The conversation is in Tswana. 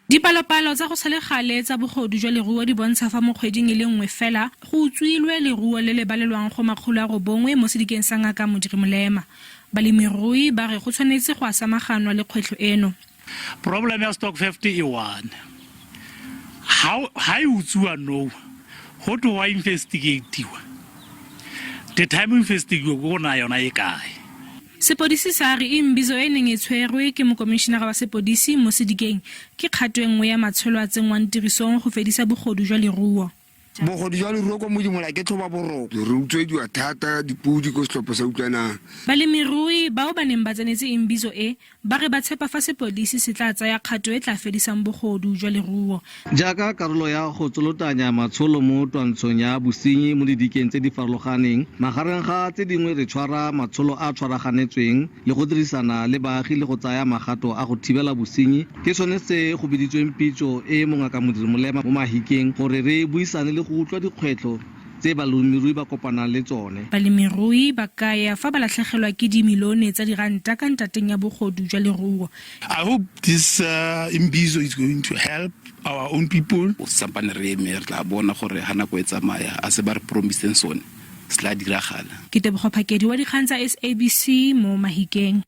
Dipalopalo tsa go sa le gale tsa bogodu jwa leruo di bontsha fa mo kgweding e le nngwe fela go utswilwe leruo le le balelwang go 900 mo sedikeng sa Ngaka Modiri Molema. Balemirui ba re go tshwanetse go a samaganwa le kgwetlho eno. Problem ya stock theft e one. Ha e utswiwa nou, go twe wa investigatiwa. The time investigatiwa ke go na yona e kae. Sepodisi sa re imbizo e e neng e tshwerwe ke mokomišenara wa sepodisi mo sedikeng ke kgato e nngwe ya matsholo a tsenngwang tirisong go fedisa bogodu jwa leruo. Bogodu jwa leruo kwa Modimola ke tlhoba boroko. Re utswediwa thata dipodi ko setlhopha sa Utlwanang. Balemirui bao ba neng ba tsenetse imbizo e Ba re ba tshepa fa sepodisi se tla tsaya kgato e tla fedisang bogodu jwa leruo. Jaaka karolo ya go tsolotanya matsholo mo twantshong ya bosenyi mo didikeng tse di farologaneng, magareng ga tse dingwe re tshwara matsholo a tshwaraganetsweng le go dirisana le baagi le go tsaya magato a go thibela bosenyi. Ke sone se go biditsweng pitso e mo Ngaka Modiri Molema mo Mahikeng gore re buisane le go utlwa dikgwetlho tse balemirui ba kopanang le tsone. Balemirui ba kaya fa ba latlhegelwa ke dimilione tsa diranta ka ntateng ya bogodu jwa leruo. I hope this imbizo is going to help our own people. Sampane re eme re tla bona gore ha nako e tsamaya a se ba re promiseng sone se tla diragala. Ke Tebogo Phakedi wa dikgang tsa SABC mo Mahikeng.